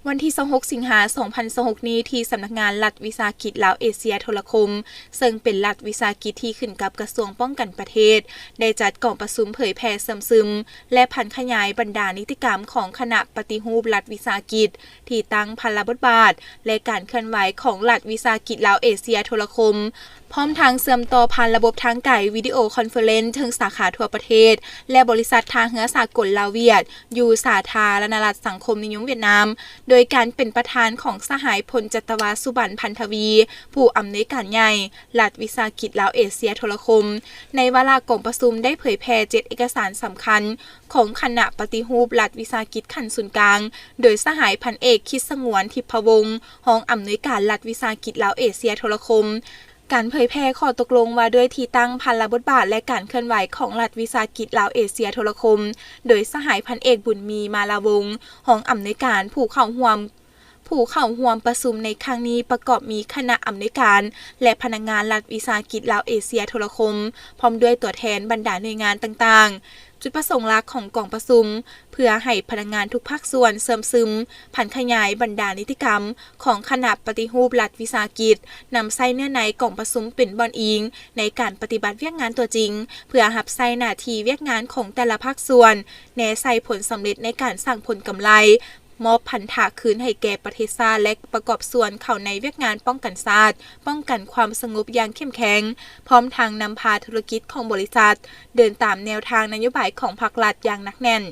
ວັນທີຊາວຫົກ ສິງຫາ ສອງພັນຊາວຫົກນີ້ ທີ່ສຳນັກງານລັດວິສາຫະກິດລາວເອເຊຍໂທລະຄົມ ເຊິ່ງເປັນລັດວິສາຫະກິດທີ່ຂຶ້ນກັບກະຊວງປ້ອງກັນປະເທດ ໄດ້ຈັດກອງປະຊຸມເຜີຍແຜ່ເຊື່ອມຊຶມ ແລະ ຜັນຂະຫຍາຍບັນດານິຕິກຳຂອງຄະນະປະຕິຮູບລັດວິສາຫະກິດ ທີ່ຕັ້ງ, ພັນລະບົດບາດ ແລະ ການເຄື່ອນໄຫວຂອງລັດວິສາຫະກິດລາວເອເຊຍໂທລະຄົມ, ພ້ອມທັງເຊື່ອມຕໍ່ຜ່ານລະບົບທາງໄກ ວິດີໂອຄອນເຟີເຣັນ ເຖິງສາຂາທົ່ວປະເທດ ແລະ ບໍລິສັດທ່າເຮືອສາກົນລາວຫວຽດ ຢູ່ສາທາລະນະລັດສັງຄົມນິຍົມຫວຽດນາມ, ໂດຍການເປັນປະທານຂອງສະຫາຍ ພົນຈັດຕະວາ ສຸບັນ ພັນທະວີ ຜູ້ອຳນວຍການໃຫຍ່ລັດວິສາຫະກິດລາວເອເຊຍໂທລະຄົມ. ໃນວາລະກອງປະຊຸມໄດ້ເຜີຍແຜ່ເຈັດເອກະສານສຳຄັນຂອງຄະນະປະຕິຮູບລັດວິສາຫະກິດຂັ້ນສູນກາງ ໂດຍສະຫາຍ ພັນເອກ ຄິດສະຫງວນ ທິບພະວົງ ຮອງອຳນວຍການລັດວິສາຫະກິດລາວເອເຊຍໂທລະຄົມ. ການເຜີຍແຜ່ຂໍ້ຕົກລົງວ່າດ້ວຍທີ່ຕັ້ງ, ພັນລະບົດບາດ ແລະ ການເຄື່ອນໄຫວຂອງລັດວິສາຫະກິດລາວເອເຊຍໂທລະຄົມ ໂດຍສະຫາຍ ພັນເອກ ບຸນມີ ມາລາວົງ ຮອງອຳນວຍການ, ຜູ້ເຂົ້າຮ່ວມ, ຜູ້ເຂົ້າຮ່ວມປະຊຸມໃນຄັ້ງນີ້ປະກອບມີຄະນະອຳນວຍການ ແລະ ພະນັກງານລັດວິສາຫະກິດລາວເອເຊຍໂທລະຄົມ ພ້ອມດ້ວຍຕົວແທນບັນດາໜ່ວຍງານຕ່າງໆ. ຈຸດປະສົງຫຼັກຂອງກອງປະຊຸມ ເພື່ອໃຫ້ພະນັກງານທຸກພາກສ່ວນເຊື່ອມຊຶມ, ຜັນຂະຫຍາຍບັນດານິຕິກຳຂອງຄະນະປະຕິຮູບລັດວິສາຫະກິດ, ນຳໃຊ້ເນື້ອໃນກອງປະຊຸມເປັນບ່ອນອີງໃນການປະຕິບັດວຽກງານຕົວຈິງ, ເພື່ອຮັບໃຊ້ໜ້າທີ່ວຽກງານຂອງແຕ່ລະພາກສ່ວນ, ແນໃສ່ຜົນສຳເລັດໃນການສ້າງຜົນກຳໄລ, ມອບພັນທະຄືນໃຫ້ແກ່ປະເທດຊາດ ແລະ ປະກອບສ່ວນເຂົ້າໃນວຽກງານປ້ອງກັນຊາດ, ປ້ອງກັນຄວາມສະຫງົບຢ່າງເຂັ້ມແຂງ, ພ້ອມທັງນຳພາທຸລະກິດຂອງບໍລິສັດເດີນຕາມແນວທາງນະໂຍບາຍຂອງພັກລັດຢ່າງໜັກແໜ້ນ.